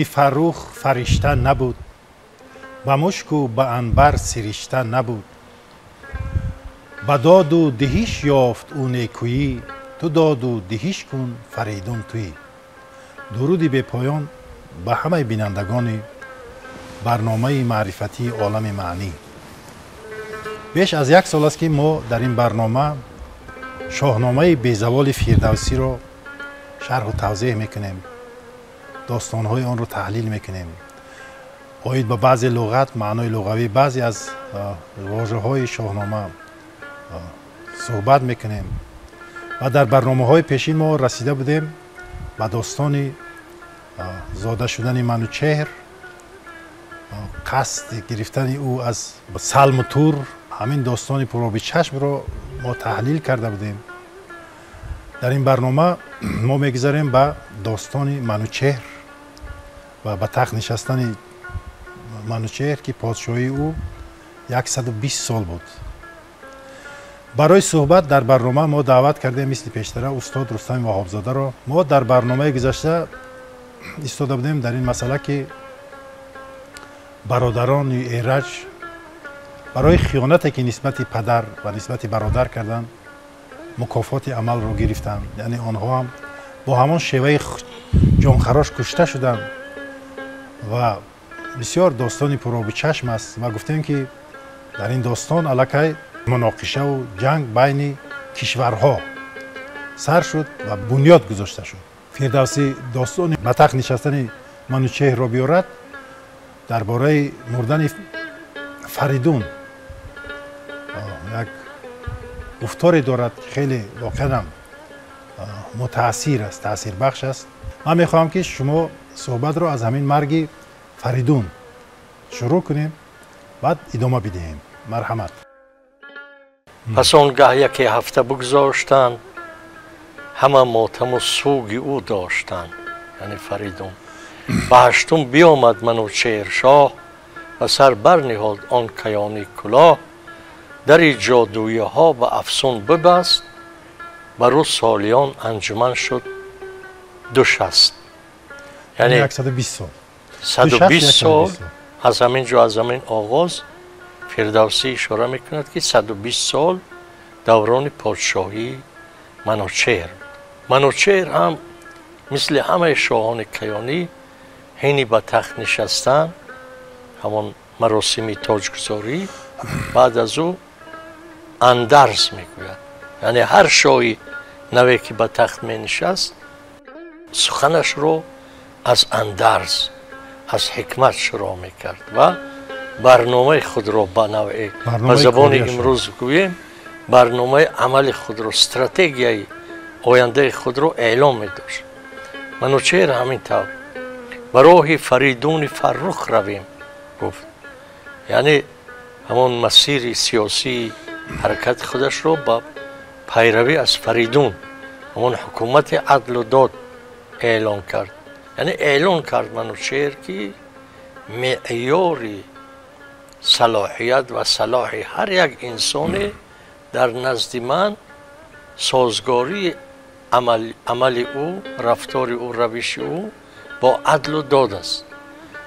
Фаридуни Фаррух фаришта набуд, ба мушку ба анбар сиришта набуд. Ба доду диҳиш ёфт ӯ некӯӣ, ту доду диҳиш кун, Фаридун туӣ. Дуруди бепоён ба ҳамаи бинандагони барномаи маърифатии «Олами маънӣ». Беш аз як сол аст, ки мо дар ин барнома Шоҳномаи безаволи Фирдавсиро шарҳу тавзеҳ мекунем, достонҳои онро таҳлил мекунем, оид ба баъзе луғат, маънои луғавии баъзе аз вожаҳои Шоҳнома суҳбат мекунем. Ва дар барномаҳои пешин мо расида будем ба достони зода шудани Манучеҳр, қасди гирифтани ӯ аз Салму Тур. Ҳамин достони пуроби чашмро мо таҳлил карда будем. Дар ин барнома мо мегузарем ба достони Манучеҳр ва ба тахт нишастани Манучеҳр, ки подшоҳии ӯ 120 сол буд. Барои суҳбат дар барнома мо даъват кардем, мисли пештара, устод Рустами Ваҳобзодаро. Мо дар барномаи гузашта истода будем дар ин масъала, ки бародарони Эраҷ барои хиёнате, ки нисбати падар ва нисбати бародар карданд, мукофоти амалро гирифтанд, яъне онҳо ҳам бо ҳамон шеваи ҷонхарош кушта шуданд. Ва бисёр достони пуробу чашм аст ва гуфтем, ки дар ин достон аллакай муноқишаву ҷанг байни кишварҳо сар шуд ва бунёд гузошта шуд. Фирдавсӣ достони ба тахт нишастани Манучеҳрро биёрад, дар бораи мурдани Фаридун як гуфторе дорад, ки хеле воқеан мутаассир аст, таъсирбахш аст. Ман мехоҳам, ки шумо суҳбатро аз ҳамин марги Фаридун шурӯъ кунем, баъд идома бидиҳем. Марҳамат. Пас он гаҳ яке ҳафта бигзоштанд, ҳама мотаму суги ӯ доштанд, яъне Фаридун. Ба ҳаштум биомад Манучеҳршоҳ ва сар барниҳод он каёнӣ кулоҳ. Дари ҷодуиҳо ба афсун бибаст, бар ӯ солиён анҷуман шуд ду шаст. Яъне 120 сол. 120 сол. Аз ҳамин ҷо, аз ҳамин оғоз Фирдавсӣ ишора мекунад, ки 120 сол даврони подшоҳии Манучеҳр. Манучеҳр ҳам мисли ҳамаи шоҳони каёнӣ ҳини ба тахт нишастан, ҳамон маросими тоҷгузорӣ, баъд аз ӯ андарз мегӯяд. Яъне ҳар шоҳи наве, ки ба тахт менишаст, суханашро аз андарз, аз ҳикмат шурӯъ мекард ва барномаи худро, ба навъе ба забони имрӯз гӯем, барномаи амали худро, стратегияи ояндаи худро эълон медошт. Манучеҳр ҳамин тавр ба роҳи Фаридуни Фаррух равем гуфт, яъне ҳамон масири сиёсии ҳаракати худашро ба пайравӣ аз Фаридун, ҳамон ҳукумати адлу дод эълон кард. Яъне эълон кард Манучеҳр, ки меъёри салоҳият ва салоҳи ҳар як инсоне дар назди ман созгории амали ӯ, рафтори ӯ, равиши ӯ бо адлу дод аст.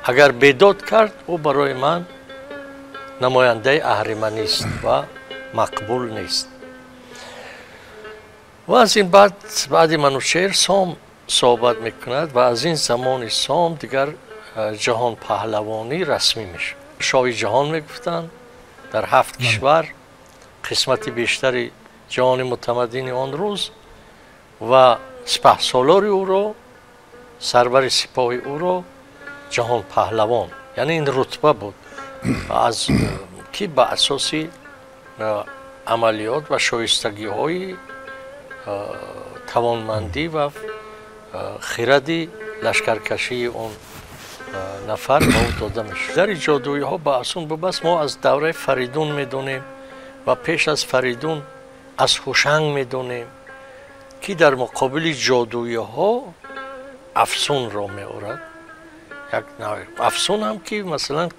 Агар бедод кард, ӯ барои ман намояндаи аҳриманист ва мақбул нест. Ва аз ин баъд, баъди Манучеҳр Сом суҳбат мекунад ва аз ин замони Сом дигар ҷаҳонпаҳлавонӣ расмӣ мешавад. Шоҳи ҷаҳон мегуфтанд дар ҳафт кишвар, қисмати бештари ҷаҳони мутамаддини он рӯз, ва сипаҳсолори ӯро, сарвари сипоҳи ӯро ҷаҳонпаҳлавон, яъне ин рутба буд, аз ки ба асоси амалиёт ва шоистагиҳои тавонмандӣ ва хиради лашкаркашии он нафар ба ӯ дода мешуд. Дари ҷодуиҳо ба афсун бубаст мо аз давраи Фаридун медонем ва пеш аз Фаридун аз Ҳушанг медонем, ки дар муқобили ҷодуиҳо афсунро меорад. Як афсун ҳам, ки масалан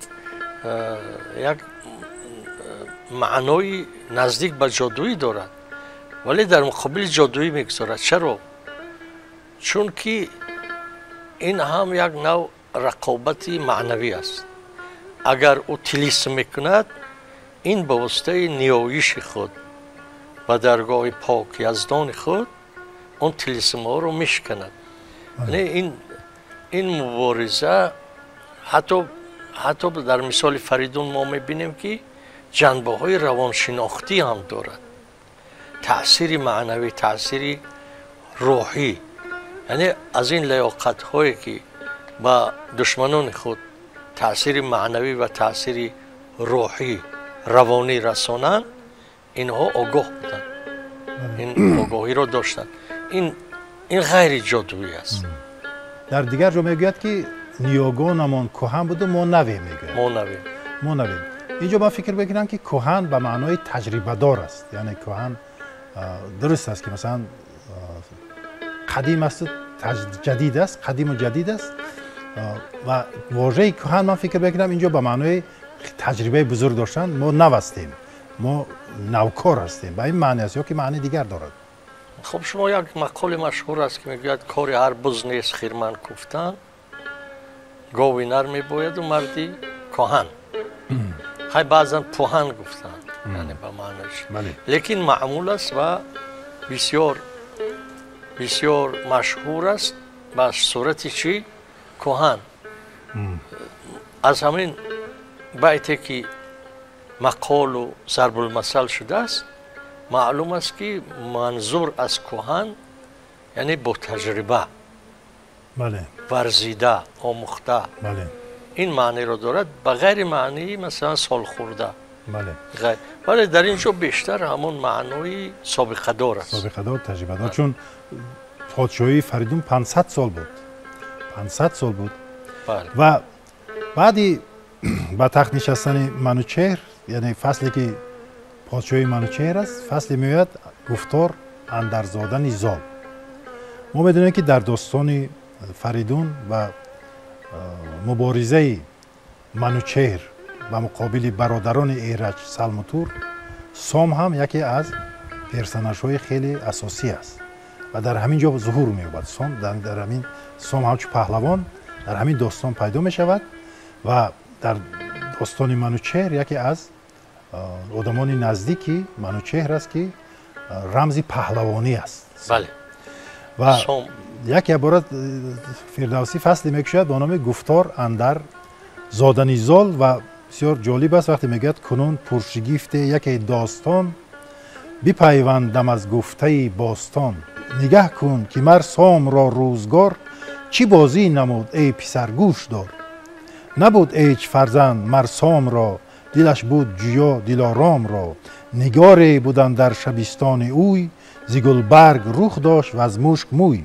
як маънои наздик ба ҷодуӣ дорад, вале дар муқобили ҷодуӣ мегузорад. Чаро? Чунки ин ҳам як нав рақобати маънавӣ аст. Агар ӯ тилисм мекунад, ин ба воситаи ниёиши худ ба даргоҳи пок яздони худ он тилисмҳоро мешиканад. Яъне ин мубориза ҳатто дар мисоли Фаридун мо мебинем, ки ҷанбаҳои равоншинохтӣ ҳам дорад, таъсири маънавӣ, таъсири рӯҳӣ. Яъне аз ин лаёқатҳое ки ба душманони худ таъсири маънавӣ ва таъсири рӯҳӣ, равонӣ расонанд, инҳо огоҳ буданд, ин огоҳиро доштанд. Ин ғайри ҷодуӣ аст. Дар дигар ҷо мегӯяд, ки ниёгонамон кӯҳан буду мо навем, мегӯяд. Мо навем. Мо навем. Инҷо ман фикр мекунам, ки кӯҳан ба маънои таҷрибадор аст. Яъне кӯҳан дуруст аст, ки масалан қадим асту ҷадид аст, қадиму ҷадид аст, ва вожаи кӯҳан ман фикр мекунам инҷо ба маънои таҷрибаи бузург доштан. Мо нав ҳастем, мо навкор ҳастем, ба ин маъни аст ё ки маъни дигар дорад? Хуб, шумо як мақоли машҳур аст, ки мегӯяд: кори ҳар буз нест хирман куфтан, гови нар мебояду марди коҳан. Хай, баъзан пӯҳан гуфтанд, яъне ба маънаш, лекин маъмул аст ва бисёр бисёр машҳур аст ба сурати чӣ? Кӯҳан. Аз ҳамин байте, ки мақолу зарбулмасал шудааст, маълум аст, ки манзур аз кӯҳан яъне бо таҷриба, варзида, омӯхта, ин маъниро дорад, ба ғайри маънии масалан солхӯрда. Вале дар ин ҷо бештар ҳамон маънои собиқадор аст. Собиқадор, таҷрибадор, чун подшоҳии Фаридун 500 сол буд, 500 сол буд. Ва баъди ба тахт нишастани Манучеҳр, яъне фасле ки подшоҳии Манучеҳр аст, фасле меояд гуфтор андар зодани Зол. Мо медонем, ки дар достони Фаридун ва муборизаи Манучеҳр ба муқобили бародарони Эраҷ, Салму Тур, Сом ҳам яке аз персонажҳои хеле асосӣ аст ва дар ҳамин ҷо зуҳур меёбад. Сом дар ҳамин, Сом ҳамчун паҳлавон дар ҳамин достон пайдо мешавад ва дар достони Манучеҳр яке аз одамони наздики Манучеҳр аст, ки рамзи паҳлавонӣ аст. Ва яке бора Фирдавсӣ фасле мекушояд бо номи гуфтор андар зодани Зол ва бисёр ҷолиб аст, вақте мегӯяд: кунун пуршигифте яке достон бипайвандам аз гуфтаи бостон. Нигаҳ кун, ки мар Сомро рӯзгор чӣ бозӣ намуд, эй писар, гӯш дор. Набуд ҳеҷ фарзанд мар Сомро, дилаш буд ҷӯё Дилоромро. Нигоре будан дар шабистони ӯй, зи гулбарг рух дошт ва аз мушк мӯй.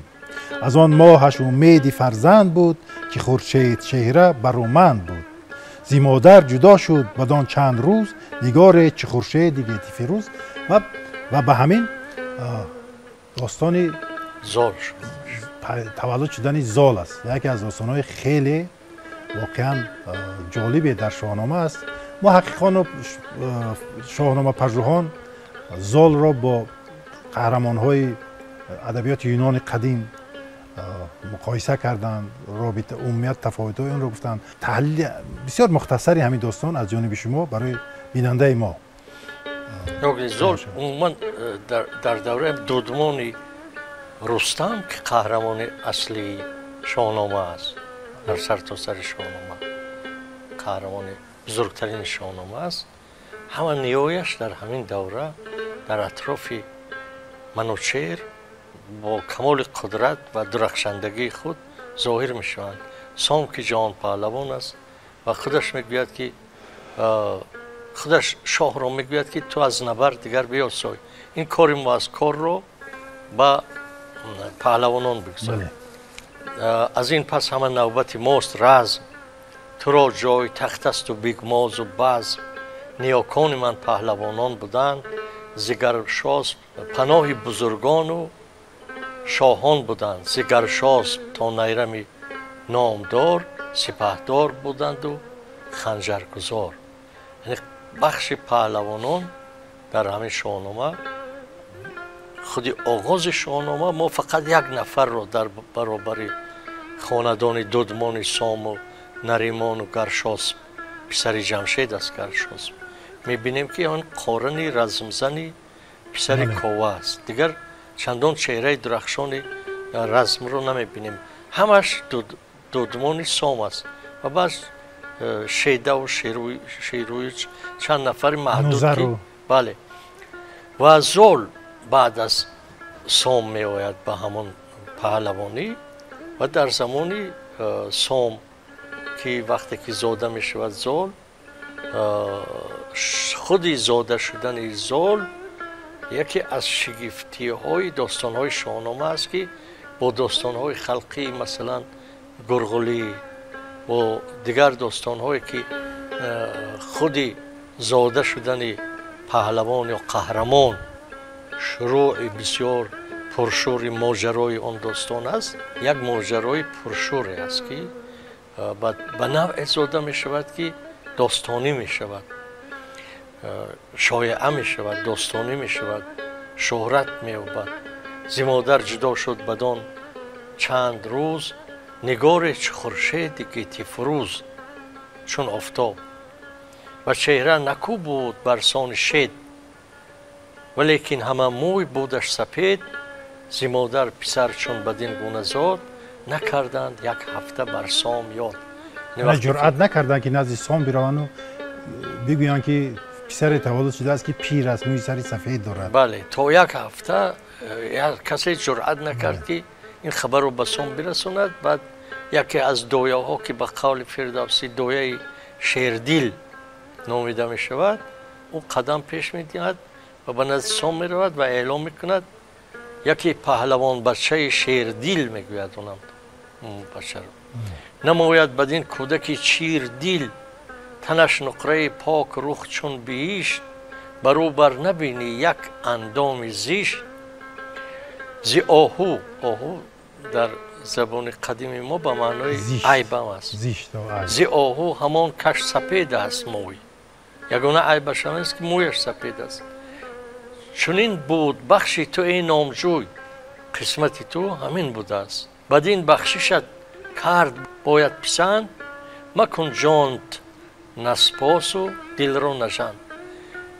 Аз он моҳаш умеди фарзанд буд, ки хуршедчеҳра баруманд буд. Зи модар ҷудо шуд бадон чанд рӯз нигоре чи хуршеди гети фирӯз. Ва ба ҳамин достони Зол таваллуд шудани Зол аст. Яке аз достонҳои хеле воқеан ҷолибе дар Шоҳнома аст. Муҳаққиқону шоҳномапажӯҳон Золро бо қаҳрамонҳои адабиёти Юнони қадим муқоиса карданд, робита, умумият, тафовутҳои онро гуфтанд. Таҳлили бисёр мухтасари ҳамин достон аз ҷониби шумо барои бинандаи мо. Зол умуман дар давраи дудмони Рустам, ки қаҳрамони аслии Шоҳнома аст, дар сартосари Шоҳнома қаҳрамони бузургтарини Шоҳнома аст, ҳама ниёяш дар ҳамин давра дар атрофи Манучеҳр бо камоли қудрат ва дурахшандагии худ зоҳир мешаванд. Сом, ки ҷаҳонпаҳлавон аст ва худаш мегӯяд, ки худаш шоҳро мегӯяд, ки ту аз набард дигар биёсой, ин кори мо аз корро ба паҳлавонон бигзор. Аз ин пас ҳама навбати мост разм, туро ҷой тахт асту бигмозу базм. Ниёкони ман паҳлавонон буданд, зи Гаршосп паноҳи бузургону шоҳон буданд, зи Гаршосп то Найрами номдор сипаҳдор буданду ханҷаргузор. Яъне бахши паҳлавонон дар ҳамин Шоҳнома, худи оғози Шоҳнома мо фақат як нафарро дар баробари Хонадони дудмони Сому Наримону Гаршосп, писари Ҷамшед аст Гаршосп, мебинем ки он Қорини размзани писари Кова аст. Дигар чандон чеҳраи дурахшони размро намебинем, ҳамаш дудмони Сом аст ва баъз Шедаву Шерӯю чанд нафари маҳдуд ки бале. Ва Зол баъд аз Сом меояд ба ҳамон паҳлавонӣ ва дар замони Сом ки вақте ки зода мешавад Зол, худи зода шудани Зол яке аз шигифтиҳои достонҳои Шоҳнома аст, ки бо достонҳои халқӣ, масалан Гурғулӣ, бо дигар достонҳое ки худи зода шудани паҳлавон ё қаҳрамон шурӯъи бисёр пуршӯри моҷарои он достон аст, як моҷарои пуршӯре аст ки ба навъе зода мешавад ки достонӣ мешавад, шоеа мешавад, достонӣ мешавад, шӯҳрат меёбад. Зи модар ҷудо шуд бадон чанд рӯз, нигоре чу хуршеди гетифрӯз чун офтоб, ва чеҳра накӯ буд бар сони шед, валекин ҳама мӯй будаш сапед. Зи модар писар чун бадин гуна зод, накарданд як ҳафта бар Сом ёд. Ҷуръат накарданд ки назди Сом бираванду бигӯянд ки писаре таваллуд шудааст ки пир аст, мӯи сари сафед дорад. Бале, то як ҳафта касе ҷуръат накард ки ин хабарро ба Сом бирасонад. Баъд яке аз дояҳо ки ба қавли Фирдавсӣ дояи Шердил номида мешавад, ӯ қадам пеш медиҳад ва ба назди Сом меравад ва эълом мекунад: яке паҳлавонбачаи Шердил мегӯяд онам бачаро, намояд бадин кӯдаки чирдил, танаш нуқраи пок рух чун биҳишт, бар ӯ бар набинӣ як андоми зишт. Зи оҳу, оҳу дар забони қадими мо ба маънои айбам аст, зи оҳу ҳамон каш сапед аст мӯй, ягона айбаш ҳам аст ки мӯяш сапед аст. Чунин буд бахши ту эй номҷӯй, қисмати ту ҳамин будааст. Бадин бахшишат кард бояд писанд, макун ҷонт наспосу дилро нажанд.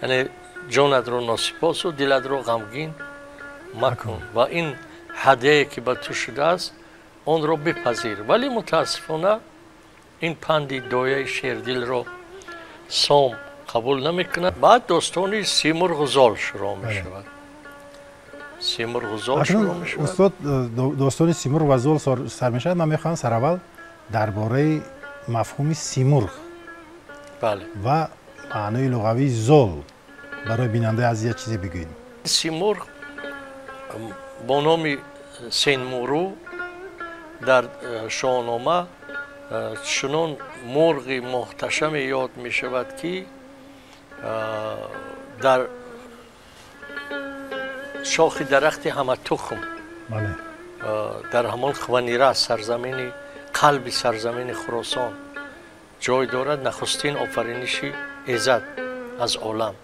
Яъне ҷонатро носипосу дилатро ғамгин макун ва ин ҳадияе ки ба ту шудааст онро бипазир. Вале мутаассифона ин панди дояи Шердилро Сом қабул намекунад. Баъд достони Симурғу Зол шурӯъ мешавад. Симурғу Зол шурӯъ мешавад. Устод, достони Симурғ ва Зол сар мешавад. Ман мехоҳам сараввал дар бораи мафҳуми Симурғ ва маънои луғавии Зол барои бинандаи азиз як чизе бигӯем. Симурғ бо номи Сенмуру дар Шоҳнома чунон мурғи муҳташаме ёд мешавад ки дар шохи дарахти ҳаматухм, дар ҳамон Хванира, сарзамини қалби сарзамини Хуросон ҷой дорад. Нахустин офариниши Эзад аз олам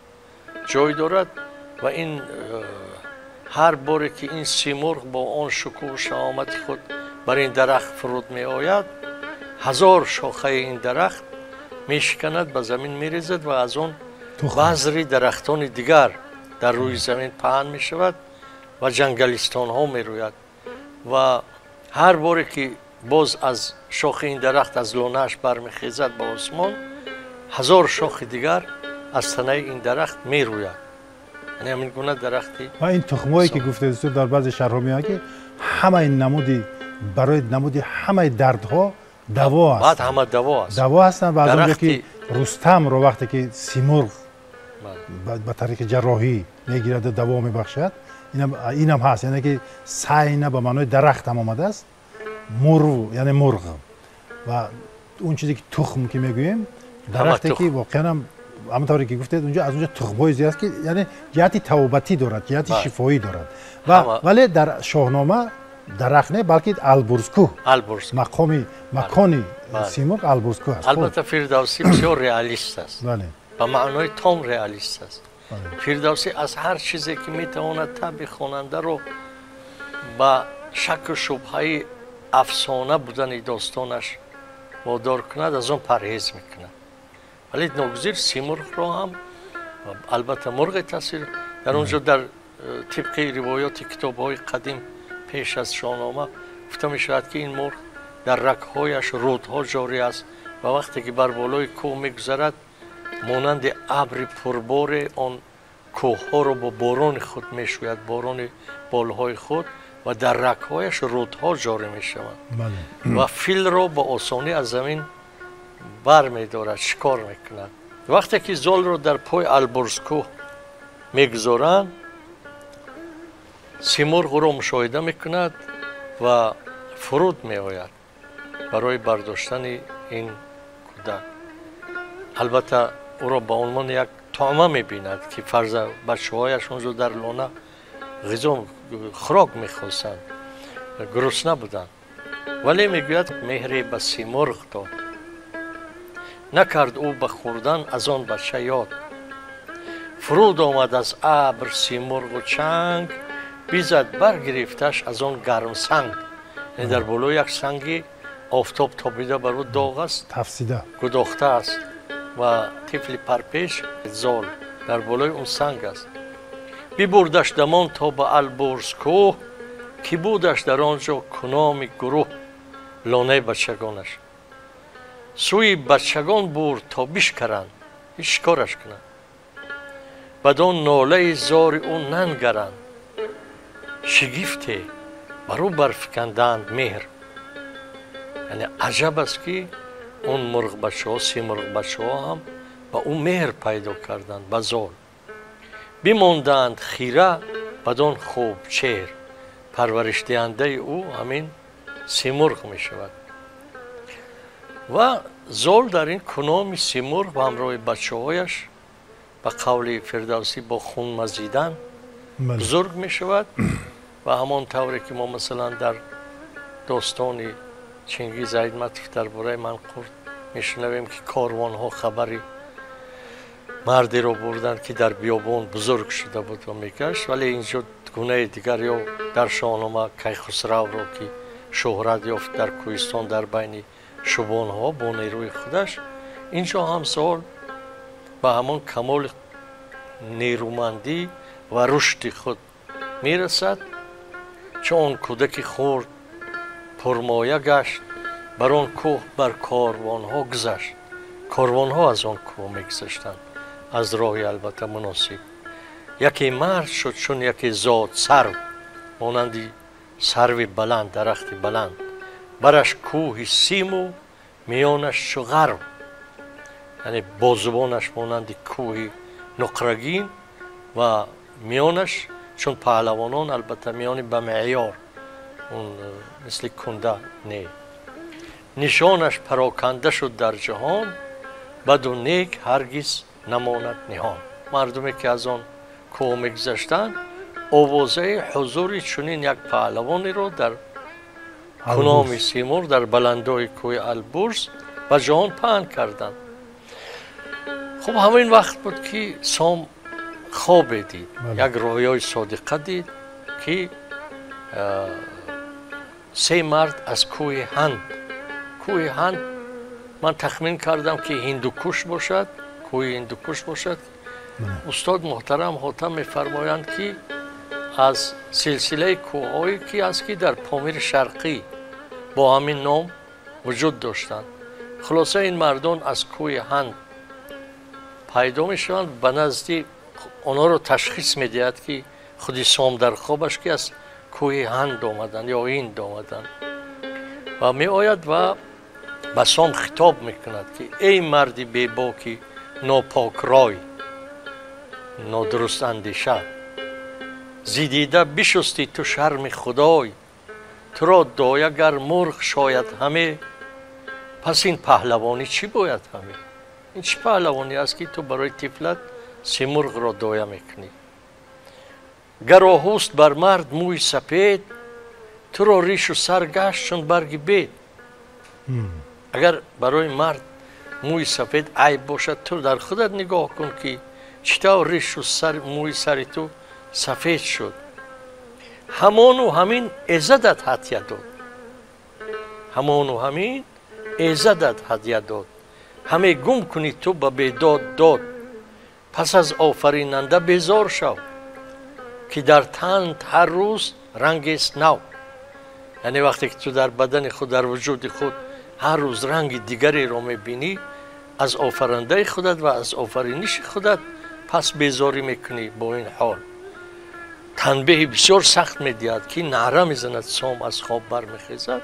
ҷой дорад ва ин ҳар боре ки ин Симурғ бо он шукӯҳу шаҳомати худ бар ин дарахт фуруд меояд, ҳазор шохаи ин дарахт мешиканад, ба замин мерезад ва аз он базри дарахтони дигар дар рӯи замин паҳн мешавад ва ҷангалистонҳо мерӯяд. Ва ҳар боре ки боз аз шохи ин дарахт аз лонааш бармехезад ба осмон, ҳазор шохи дигар аз танаи ин дарахт мерӯяд. Яъне ҳамин гуна дарахти ва ин тухмҳое ки гуфтед устод, дар баъзе шаҳрҳо меояд ки ҳамаи намуди барои намуди ҳамаи дардҳо даво аст. Баъд ҳама даво аст. Даво ҳастанд ва аз онҷо ки Рустамро вақте ки Симурғ ба тариқи ҷарроҳӣ мегираду даво мебахшад, инам ҳаст. Яъне ки сайна ба маънои дарахт ҳам омадааст, мурв яъне мурғ, ва он чизе ки тухм ки мегӯем, дарахте ки воқеан ҳам ҳамон тавре ки гуфтед, унҷо аз унҷо тухмҳои зиёд аст ки яъне ҷиҳати тавобатӣ дорад, ҷиҳати шифоӣ дорад. Вале дар Шоҳнома дарахт не, балки Албурзкӯҳ, мақоми макони Симурғ Албурзкӯҳ аст. Албатта Фирдавсӣ бисёр реалист аст, ба маънои том реалист аст. Фирдавсӣ аз ҳар чизе ки метавонад табъи хонандаро ба шаку шубҳаи афсона будани достонаш водор кунад, аз он парҳез мекунад. Вале ногузир Симурғро ҳам албатта мурғи тасвир дар он ҷо дар тибқи ривоёти китобҳои қадим пеш аз Шоҳнома гуфта мешавад, ки ин мурғ дар рагҳояш рудҳо ҷорӣ аст ва вақте ки бар болои кӯҳ мегузарад, монанди абри пурборе он кӯҳҳоро бо борони худ мешӯяд, борони болҳои худ, ва дар рагҳояш рудҳо ҷорӣ мешаванд ва филро ба осонӣ аз замин бар медорад, шикор мекунад. Вақте ки золро дар пой Албурзкӯҳ мегузоранд, Симурғ ӯро мушоҳида мекунад ва фуруд меояд барои бардоштани ин кӯдак. Албатта ӯро ба унвони як таъма мебинад, ки фарза бачаҳояш онҷо дар лона ғизо хӯрок мехостанд, гурусна буданд. Вале мегӯяд меҳре ба Симурғ дод, накард ӯ ба хӯрдан аз он бача ёд. Фуруд омад аз абр Симурғу чанг, бизад баргирифташ аз он гармсанг. Яъне дар болои як санги офтоб тобида бар ӯ доғ аст, тафсида гудохта аст ва тифли парпеш зол дар болои он санг аст. Бибурдаш дамон то ба Албурз кӯҳ, ки будаш дар он ҷо куноми гурӯҳ, лонаи бачагонаш. Сӯи бачагон бурд то бишкаранд, ҳеҷ шикораш кунанд. Бадон нолаи зори ӯ нангаранд, шигифте бар ӯ барфиканданд меҳр. Яъне аҷаб аст, ки он мурғбачаҳо, Симурғбачаҳо ҳам ба ӯ меҳр пайдо карданд, ба зол. Бимонданд хира бадон хубчеҳр, парваришдиҳандаи ӯ ҳамин Симурғ мешавад. Ва зол дар ин куноми Симурғ ба ҳамроҳи бачаҳояш ба қавли Фирдавсӣ бо хун мазидан бузург мешавад ва ҳамон тавре ки мо масалан дар достони Чингиз Айтматов дар бораи Манқурт мешунавем, ки корвонҳо хабари мардеро бурданд, ки дар биёбон бузург шуда буд ва мегашт. Вале инҷо гунаи дигар, ё дар Шоҳнома Кайхусравро, ки шӯҳрат ёфт дар кӯҳистон дар байни шубонҳо бо нерӯи худаш, инҷо ҳам зол ба ҳамон камоли нерӯмандӣ ва рушди худ мерасад. Чун он кӯдаки хурд пурмоя гашт, бар он кӯҳ бар корвонҳо гузашт. Корвонҳо аз он кӯҳ мегузаштанд аз роҳи албатта муносиб. Яке мард шуд чун яке зод сарв, монанди сарви баланд, дарахти баланд, бараш кӯҳи симу миёнаш чу ғарв, яъне бозубонаш монанди кӯҳи нуқрагин ва миёнаш чун паҳлавонон, албатта миёни ба меъёр, он мисли кунда не. Нишонаш пароканда шуд дар ҷаҳон, баду нек ҳаргиз намонад ниҳон. Мардуме ки аз он кӯҳ мегузаштанд, овозаи ҳузури чунин як паҳлавонеро дар куноми Симурғ дар баландои кӯҳи Албурз ба ҷаҳон паҳн карданд. Хуб, ҳамин вақт буд, ки Сом хобе дид, як рӯёи содиқа дид, ки се мард аз кӯҳи Ҳанд. Кӯҳи Ҳанд ман тахмин кардам, ки Ҳиндукуш бошад, кӯҳи Ҳиндукуш бошад. Устод муҳтарам Ҳотам мефармоянд, ки аз силсилаи кӯҳҳое ки аст, ки дар Помири Шарқӣ бо ҳамин ном вуҷуд доштанд. Хулоса, ин мардон аз кӯҳи Ҳанд пайдо мешаванд, ба назди онҳоро ташхис медиҳад, ки худи Сом дар хобаш, ки аз кӯҳи Ҳанд омаданд ё Ҳинд омаданд, ва меояд ва ба Сом хитоб мекунад, ки эй марди бебоки нопокрой, нодуруст андеша, зидида бишустӣ ту шарми Худой, туро доя гар мурғ шояд ҳаме, пас ин паҳлавонӣ чӣ бояд ҳаме? Ин чӣ паҳлавонӣ аст, ки ту барои тифлат Симурғро доя мекунӣ? Гар оҳуст бар мард мӯи сапед, туро ришу сар гашт чун барги бед. Агар барои мард мӯи сафед айб бошад, ту дар худат нигоҳ кун, ки чӣ тавр ришу мӯи сари ту сафед шуд. Ҳамону ҳамин Эзадат ҳатя дод. Ҳамону ҳамин эзадат ҳадя дод. Ҳаме гум кунӣ ту ба бедод дод. Пас аз офаринанда безор шав, ки дар тант ҳар рӯз рангест нав. Яъне вақте ки ту дар бадани худ, дар вуҷуди худ ҳар рӯз ранги дигареро мебинӣ, аз офарандаи худат ва аз офариниши худат пас безорӣ мекунӣ. Бо ин ҳол танбеҳи бисёр сахт медиҳад, ки наъра мезанад, Сом аз хоб бармехезад.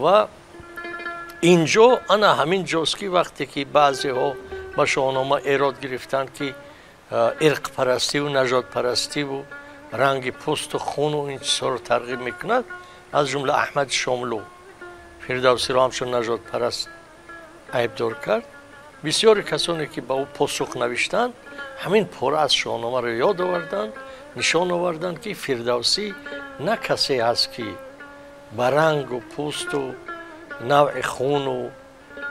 Ва инҷо ана ҳамин ҷост, ки вақте ки баъзеҳо ба Шоҳнома эрод гирифтанд, ки ирқпарастиву нажодпарастиву ранги пӯсту хуну ин чизҳоро тарғиб мекунад, аз ҷумла Аҳмад Шомлу Фирдавсиро ҳамчун нажодпараст айбдор кард. Бисёри касоне ки ба ӯ посух навиштанд, ҳамин пора аз Шоҳномаро ёд оварданд, нишон оварданд, ки Фирдавсӣ на касе ҳаст, ки ба рангу пӯсту навъи хуну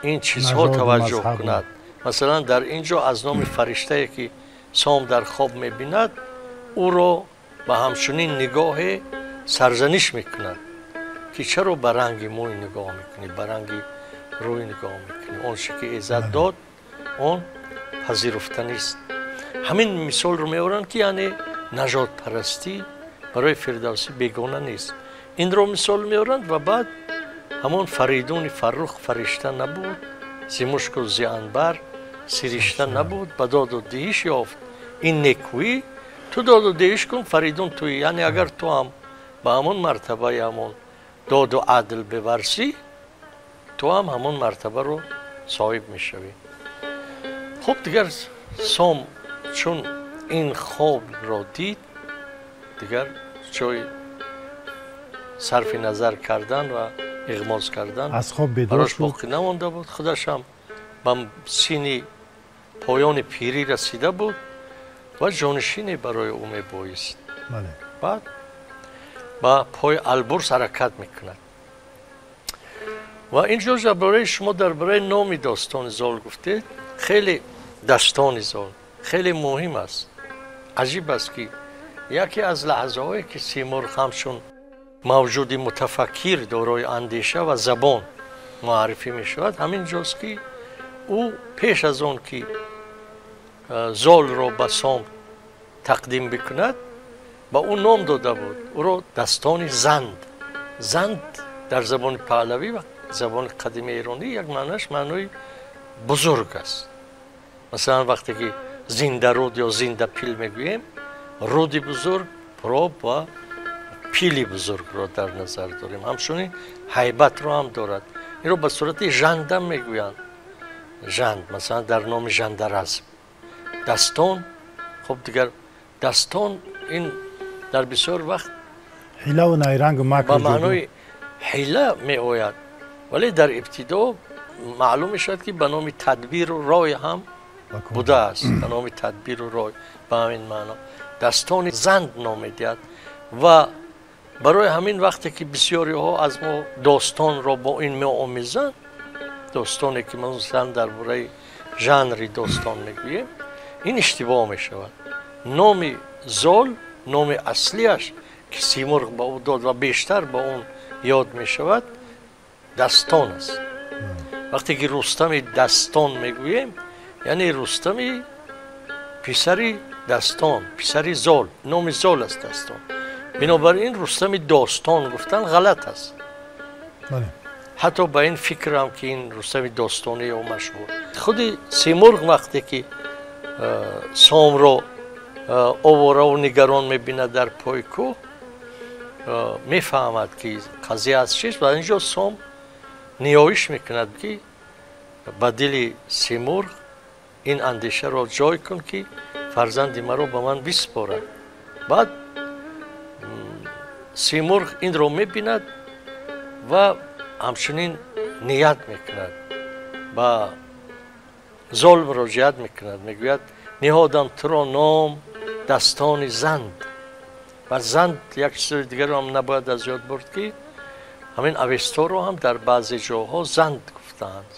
ин чизҳо таваҷҷӯҳ кунад. Масалан, дар ин ҷо аз номи фариштае, ки Сом дар хоб мебинад, ӯро ба ҳамчунин нигоҳе сарзаниш мекунад, ки чаро ба ранги мӯй нигоҳ мекунӣ, ба ранги рӯй нигоҳ мекунӣ? Он чӣ ки иззат дод, он пазируфтанист. Ҳамин мисолро меоранд, ки яъне нажодпарастӣ барои Фирдавсӣ бегона нест. Инро мисол меоранд ва баъд ҳамон Фаридуни Фаррух фаришта набуд, зи мушку зи анбар сиришта набуд, ба доду диҳиш ёфт ин некӯӣ, ту доду диҳиш кун, Фаридун туӣ. Яъне агар ту ҳам ба ҳамон мартабаи ҳамон доду адл биварзӣ, ту ҳам ҳамон мартабаро соҳиб мешавӣ. Хуб, дигар Сом чун ин хобро дид, дигар ҷои сарфи назар кардан ва иғмоз кардан аз хоб бедор барош шуд. Боқӣ намонда буд. Худаш ҳам ба синни поёни пирӣ расида буд ва ҷонишине барои ӯ мебоист. Баъд ба пои Албурз ҳаракат мекунад. Ва ин ҷо дар бораи шумо, дар бораи номи достони Зол гуфтед, хеле дастони Зол хеле муҳим аст. Аҷиб аст, ки яке аз лаҳзаҳое, ки Симурғ ҳамчун мавҷуди мутафаккир, дорои андеша ва забон муаррифӣ мешавад, ҳамин ҷост, ки ӯ пеш аз он ки Золро ба Сом тақдим бикунад, ба ӯ ном дода буд, ӯро Дастони Занд. Занд дар забони паҳлавӣ ва забони қадими эронӣ як маънаш маънои бузург аст. Масалан, вақте ки Зиндаруд ё Зиндапил мегӯем, руди бузург, проб ва пили бузургро дар назар дорем. Ҳамчунин ҳайбатро ҳам дорад. Инро ба сурати жандам мегӯянд. Жанд, масалан, дар номи Жандаразм. Дастон, хуб, дигар дастон ин дар бисёр вақт ҳилаву найрангу макр ба маънои ҳила меояд, вале дар ибтидо маълум мешавад, ки ба номи тадбиру рой ҳам будааст, ба номи тадбиру рой, ба ҳамин маъно Дастони Занд ном медиҳад. Ва барои ҳамин вақте ки бисёриҳо аз мо достонро бо ин меомезанд, достоне ки масалан дар бораи жанри достон мегӯем, ин иштибоҳ мешавад. Номи Зол, номи аслиаш, ки Симурғ ба ӯ дод ва бештар ба он ёд мешавад, Дастон аст. Вақте ки Рустами Дастон мегӯем, яъне Рустами писари Дастон, писари Зол, номи Зол аст Дастон. Бинобар ин Рустами Достон гуфтан ғалат аст. Ҳатто ба ин фикрам, ки ин Рустами достонӣ ё машҳур. Худи Симурғ вақте ки Сомро оворау нигарон мебинад дар пои кӯҳ, мефаҳмад, ки қазия аз чист. Ва ин ҷо Сом ниёиш мекунад, ки ба дили Симурғ ин андешаро ҷой кун, ки фарзанди маро ба ман биспорад. Баъд Симурғ инро мебинад ва ҳамчунин ният мекунад, ба Зол муроҷиат мекунад, мегӯяд: ниҳодам туро ном Дастони Занд. Ва Занд як чизи дигарро ҳам набояд аз ёд бурд, ки ҳамин Авесторо ҳам дар баъзе ҷоҳо Занд гуфтаанд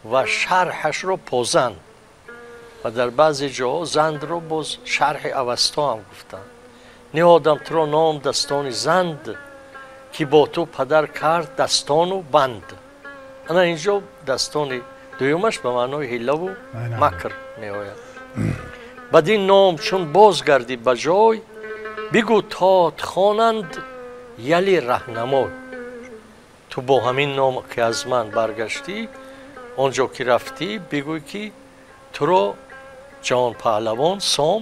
ва шарҳашро Позанд, ва дар баъзе ҷоҳо Зандро боз шарҳи Авесто ҳам гуфтанд. Ниҳодам туро ном Дастони Занд, Ки бо ту падар кард дастону банд. Ана инҷо дастони дуюмаш ба маънои ҳиллаву макр меояд. Бадин ном чун бозгардӣ ба ҷой, бигӯ тот хонанд яли раҳнамой. Ту бо ҳамин ном ки аз ман баргаштӣ, он ҷо ки рафтӣ, бигӯй ки туро ҷаҳонпаҳлавон Сом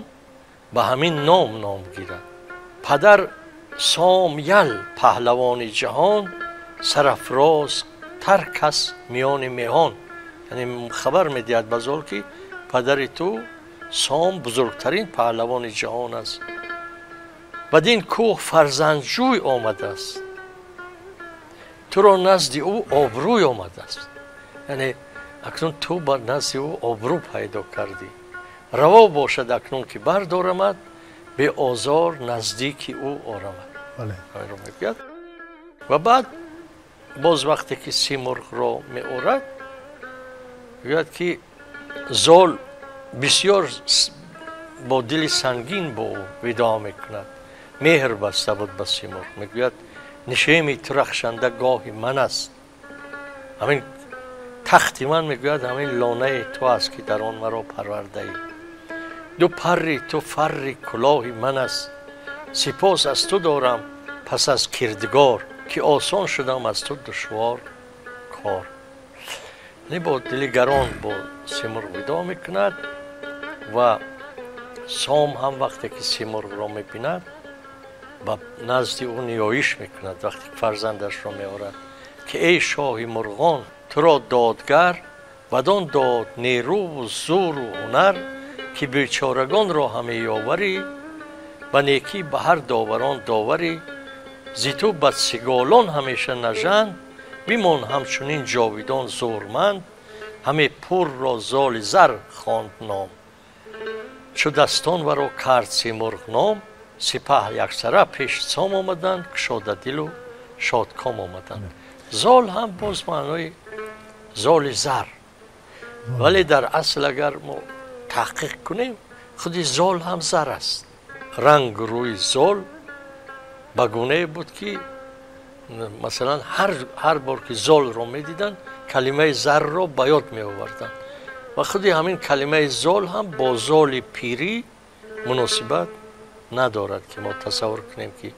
ба ҳамин ном ном гирад. Падар Сом ял паҳлавони ҷаҳон, сарафроз тар кас миёни меҳон. Яъне хабар медиҳад ба Зол ки падари ту Сом бузургтарин паҳлавони ҷаҳон аст. Бадин кӯҳ фарзандҷӯй омадааст, туро назди ӯ обрӯй омадааст. Яъне акнун ту ба назди ӯ обрӯ пайдо кардӣ. Раво бошад акнун ки бардорамад, беозор наздики ӯ орамад. Мегӯяд. Ва баъд боз вақте ки Симурғро меорад, мегӯяд ки Зол бисёр бо дили сангин бо ӯ видоъ мекунад. Меҳр баста буд ба Симурғ. Мегӯяд нишеми ту рахшанда гоҳи ман аст. Ҳамин тахти ман, мегӯяд, ҳамин лонаи ту аст ки дар он маро парвардаӣ. Ду парри ту фарри кулоҳи ман аст. Сипос аз ту дорам пас аз кирдгор, ки осон шудам аз ту душвор кор. Яъне бо дили гарон бо Симурғ видоъ мекунад ва Сом ҳам вақте ки Симурғро мебинад, ба назди ӯ ниёиш мекунад вақте ки фарзандашро меорад ки эй шоҳи мурғон, туро додгар бадон дод нерӯву зӯру ҳунар, ки бечорагонро ҳаме ёварӣ, ба некӣ ба ҳар доварон доварӣ. Зи ту бадсиголон ҳамеша нажанд, бимон ҳамчунин ҷовидон зӯрманд. Ҳаме пурро золи зар хонд ном, чу дастон варо кард Симурғ ном. Сипаҳ яксара пеши Сом омаданд, кушодадилу шодком омаданд. Зол ҳам боз маънои золи зар, вале дар асл агар мо таҳқиқ кунем, худи зол ҳам зар аст. Рангу рӯи зол ба гунае буд ки масалан ҳар бор ки золро медиданд, калимаи зарро ба ёд меоварданд ва худи ҳамин калимаи зол ҳам бо золи пирӣ муносибат надорад ки мо тасаввур кунем ки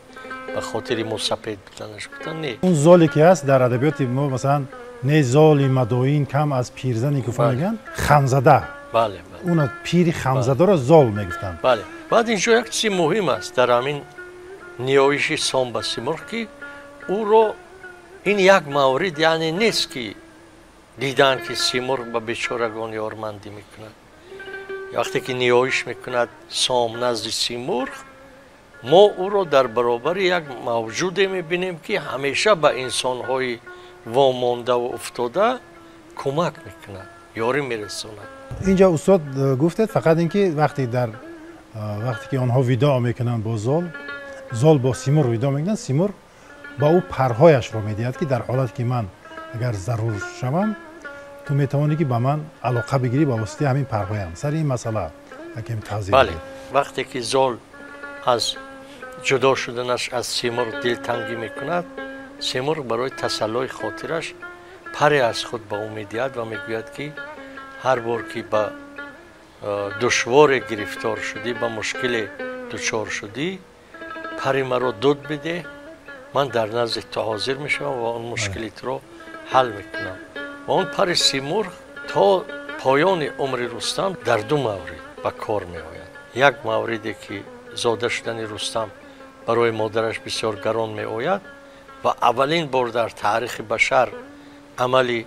ба хотири мусапед буданаш гуфтан. Не, он золе ки ҳаст дар адабиёти мо, масалан, не золи мадоин кам аз пирзане ки гуфта мегӯянд, хамзада. Бале, уна пири хамзадаро зол мегуфтанд. Бале. Баъд инҷо як чизи муҳим аст дар ҳамин ниёиши Сом ба Симурғ, ки ӯро ин як маврид яъне нест ки дидан ки Симурғ ба бечорагон ёрмандӣ мекунад. Вақте ки ниёиш мекунад Сом назди Симурғ, мо ӯро дар баробари як мавҷуде мебинем ки ҳамеша ба инсонҳои вомондаву уфтода кӯмак мекунад, ёрӣ мерасонад. Инҷо устод гуфтед фақат ин ки вақте ки онҳо видоъ мекунанд бо Зол, Зол бо Симурғ видоъ мекунанд, Симурғ ба ӯ парҳояшро медиҳад ки дар ҳолате ки ман агар зарур шавам, ту метавонӣ ки ба ман алоқа бигирӣ ба воситаи ҳамин парҳоям. Сари ин масъала якем тавзеҳ. Бале, вақте ки Зол аз ҷудо шуданаш аз Симурғ дилтангӣ мекунад, Симурғ барои тасаллои хотираш паре аз худ ба ӯ медиҳад ва мегӯяд ки ҳар бор ки ба душворе гирифтор шудӣ, ба мушкиле дучор шудӣ, пари маро дуд бидеҳ, ман дар назди ту ҳозир мешавам ва он мушкили туро ҳал мекунам. Ва он пари Симурғ то поёни умри Рустам дар ду маврид ба кор меояд. Як мавриде ки зода шудани Рустам барои модараш бисёр гарон меояд ва аввалин бор дар таърихи башар амали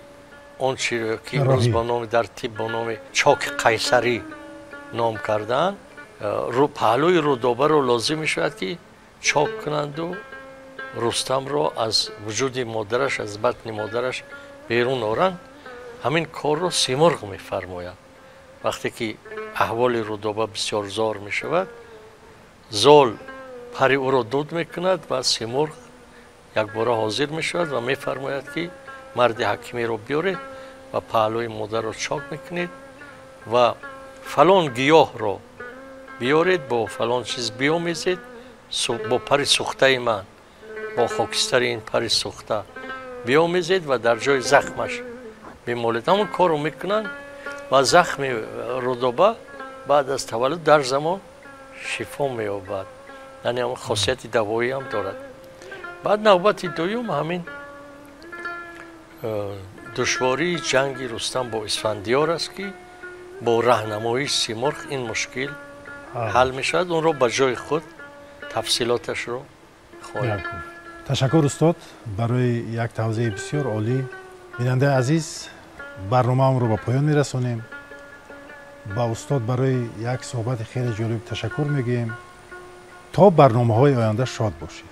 он чиро ки имрӯз ба номи дар тиб бо номи чоки қайсарӣ ном кардаанд, паҳлӯи Рудобаро лозим мешавад ки чок кунанду Рустамро аз вуҷуди модараш, аз батни модараш берун оранд. Ҳамин корро Симурғ мефармояд. Вақте ки аҳволи Рудоба бисёр зор мешавад, Зол пари ӯро дуд мекунад ва Симурғ якбора ҳозир мешавад ва мефармояд ки марди ҳакимиро биёред ва паҳлӯи модарро чок мекунед ва фалон гиёҳро биёред, бо фалон чиз биомезед, бо пари сӯхтаи ман Бо хокистари ин пари сӯхта биомезед ва дар ҷои захмаш бимолед. Ҳамон корро мекунанд ва захми Рудоба баъд аз таваллуд дар замон шифо меёбад, яъне ҳамон хосияти давоӣ ҳам дорад. Баъд навбати дуюм ҳамин душвории ҷанги Рустам бо Исфандиёр аст, ки бо раҳнамоии Симурғ ин мушкил ҳал мешавад. Онро ба ҷои худ тафсилоташро хоҳем. Ташаккур, устод, барои як тавзеҳи бисёр олӣ. Бинандаи азиз, барномаамонро ба поён мерасонем. Ба устод барои як суҳбати хеле ҷолиб ташаккур мегӯем. То барномаҳои оянда шод бошед.